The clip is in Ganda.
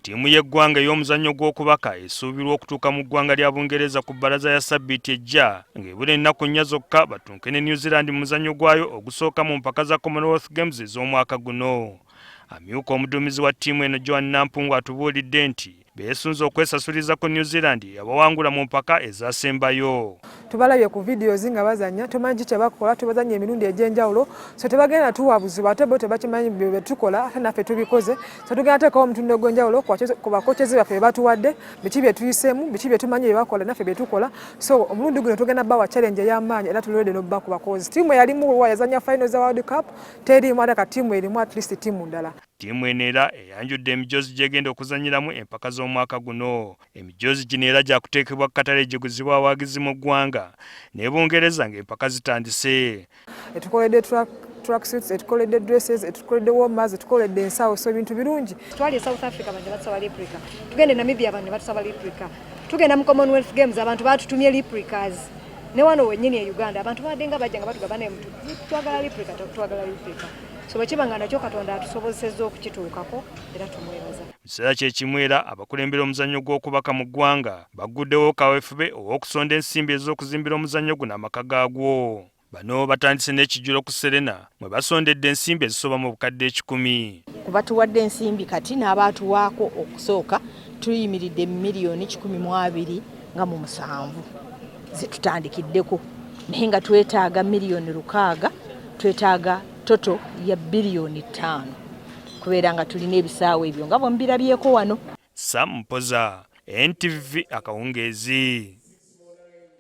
Ttiimu y'eggwanga ey'omuzannyo gw'okubaka esuubirwa okutuuka mu ggwanga lya Bungereza ku bbalaza ya ssabbiiti ejja ng'ebula ennaku nnya zokka batunke ne New Zealand mu muzannyo gwayo ogusooka mu mpaka za Commonwealth Games ez'omwaka guno. Amyuka omuduumizi wa ttiimu eno Joan Nampungu atubuulidde nti beesunze okwesasuliza ku New Zealand eyabawangula mu mpaka ezasembayo. Tubalabye ku videos nga bazanya, tumanyi ki kyebakola, tubazanya emirundi egy'enjawulo, so tebagenda tuwa buzibu, ate bo tebakimanyi bye tukola, ate naffe tubikoze, so tugenda teekawo omutindo ogw'enjawulo ku bakochezi baffe bye batuwadde, biki bye tuyiseemu, biki bye tumanyi bye bakola naffe bye tukola, so omulundi guno tugenda bawa challenge ey'amaanyi era tuli ready n'obbakuba cause ttiimu eyalimu yazanya final za World Cup teriimu, ate ka ttiimu erimu at least ttiimu ndala. Ttiimu eno era eyanjudde emijoozi gy'egenda okuzannyiramu empaka z'omwaka guno. Emijoozi gino era gyakuteekebwa ku katale giguzibwe abawagizi mu ggwanga n'e Bungereza ng'empaka zitandise. Etukoledde tracksuits, etukoledde dresses, etukoledde warmers, etukoledde ensawo, so ebintu birungi. Twali e South Africa abantu ne batusaba replica, tugenda e Namibia abantu ne batusaba replica, tugenda mu Commonwealth Games abantu batutumye replicas, ne wano wennyini e Uganda abantu babadde nga bajja nga batugamba naye twagala replica, twagala replica. So bwe kiba nga nakyo Katonda atusobozesezza okukituukako era tumwebaza. Mu kiseera kye kimu era abakulembera omuzannyo gw'okubaka mu ggwanga bagguddewo kaweefube ow'okusonda ensimbi ez'okuzimbira omuzannyo guno amaka gaagwo. Bano batandise n'ekijjulo ku Serena mwe basondedde ensimbi ezisoba mu bukadde 100. Ku batuwadde ensimbi kati n'abaatuwaako okusooka tuyimiridde miliyoni kikumi mu abiri nga mu musanvu ze tutandikiddeko, naye nga twetaaga miliyoni 600, twetaaga toto ya biliyoni 5 kubeera nga tulina ebisaawe ebyo nga bwe mubirabyeko wano. Sam Mpoza, NTV akawungeezi.